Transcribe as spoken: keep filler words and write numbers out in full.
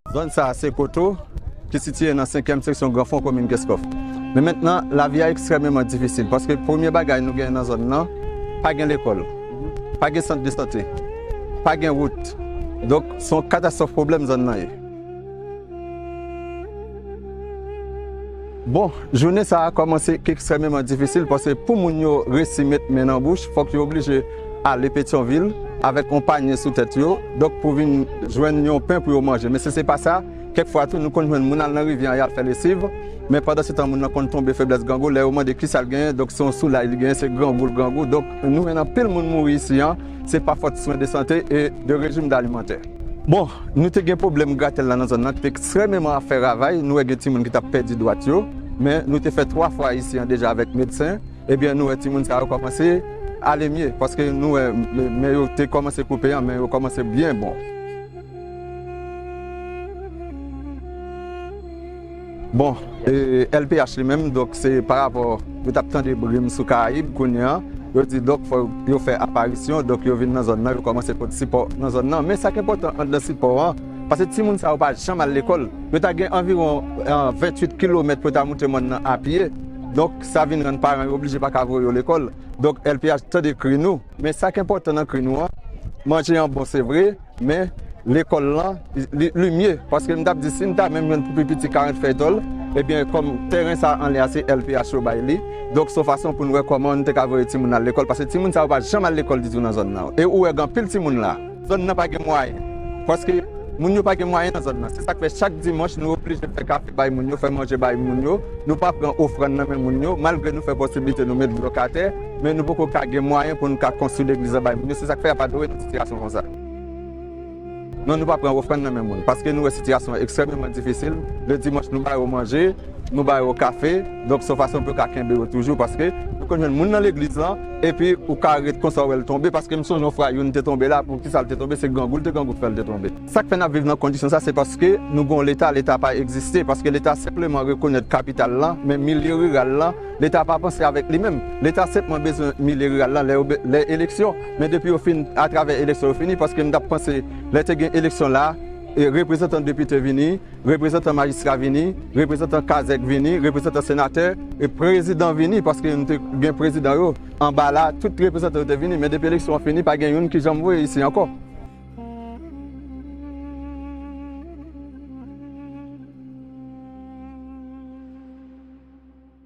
Zòn sa a se Koto, ki sitiye nan senkyèm seksyon Granfon, komin Kenskòf. Men mentnan, lavi a ekstrèmeman difisil, paske premye bagay nou gen nan zòn nan, pa gen lekòl, pa gen sant de sante, pa gen wout. Donk, se yon katastwòf pwoblèm zòn nan ye. Bon, jounen sa a kòmanse ekstrèmeman difisil, paske pou moun yo resi met men nan bouch, fòk yo oblije ale Petyonvil avèk yon panye sou tèt yo, donk pou vin jwenn yon pen pou yo manje. Men si se pa sa, kèk fwa tou, nou konn jwenn moun al nan rivyè an, y al fè lesiv, men pandan se tan, moun nan konn tonbe feblès grangou, lè yo mande kisa l genyen, donk se yon soulay li genyen, se grangou l grangou. Donk, nou jwenn anpil moun mouri isi an, se pa fòt swen de sante e de rejim alimantè. Bon, nou te gen pwoblèm gratèl la nan zòn nan, ki te ekstrèmeman ap fè ravaj. Nou wè gen timoun ki t ap pèdi dwat yo, men nou te fè twa fwa isi an deja avèk medsen. Ebyen, nou wè timoun sa yo kòmanse ale mye, paske nou wè men yo te kòmanse koupe an, men yo kòmanse byen bon. Bon, e, L P H li menm, donk, se pa rapò, yo t ap tande bri m sou Karayib, kounye an, yo di, donk, fò yo fè aparisyon, donk, yo vin nan zòn nan, yo kòmanse pot sipò nan zòn nan. Men sa k enpòtan anndan sipò an, paske timoun sa yo pa janm al lekòl. Yo ta gen anviwon, eh, venntuit kilomèt pou yo ta moute mòn nan a pye. Donk, sa vin rann paran yo oblije pa ka voye yo lekòl. Donk, L P H tande kri nou. Men sa k enpòtan nan kri nou an, manje an bon, se vre, men lekòl lan, li, li mye. Paske m t ap di, si n ta menm jwenn pou pi piti karant fèy tòl, ebyen, kòm tèren sa anlè a, se L P H yo bay li. Donk, se yon fason pou n wè kòman n te ka voye timoun al lekòl. Paske timoun sa yo pa janm al lekòl ditou nan zòn nan. E ou wè gen anpil timoun la. Zòn nan pa gen mwayen. Paske moun yo pa gen mwayen nan zòn nan. Se sa k fè chak dimanch, nou oblije fè kafe bay moun yo, fè manje bay moun yo. Nou pa pran ofrann nan men moun yo, malgre nou fè posiblite nou met blòk atè, men nou poko ka gen mwayen pou nou ka konstwi legliz la bay moun yo. Se sa k fè y ap adore nan sitiyasyon konsa. Non, nou pa pran ofrann nan men moun, paske nou wè sitiyasyon an ekstrèmeman difisil. Le dimanch, nou ba yo manje, nou ba yo kafe, donk se yon fason pou yo ka kenbe yo toujou, paske nou konn jwenn moun nan legliz lan, epi ou ka ret konsa, ou wè l tonbe, paske m sonje yon fwa youn te tonbe la, pou kisa l te tonbe, se grangou l te grangou k fè l te tonbe. Sa k fè n ap viv nan kondisyon sa, se paske nou gen yon Leta, Leta pa egziste, paske Leta senpleman rekonèt kapital lan, men milye riral lan, Leta pa panse avèk li menm. Leta senpman bezwen milye riral lan lè yo be-, lè eleksyon. Men depi yo fin, atravè eleksyon yo fini, paske m t ap panse lè te gen eleksyon la, e reprezantan depite vini, reprezantan majistra vini, reprezantan kazèk vini, reprezantan senatè, e prezidan vini, paske nou te gen prezidan yo anba la, tout reprezantan yo te vini, men depi eleksyon an fini, pa gen youn ki janm voye isi ankò.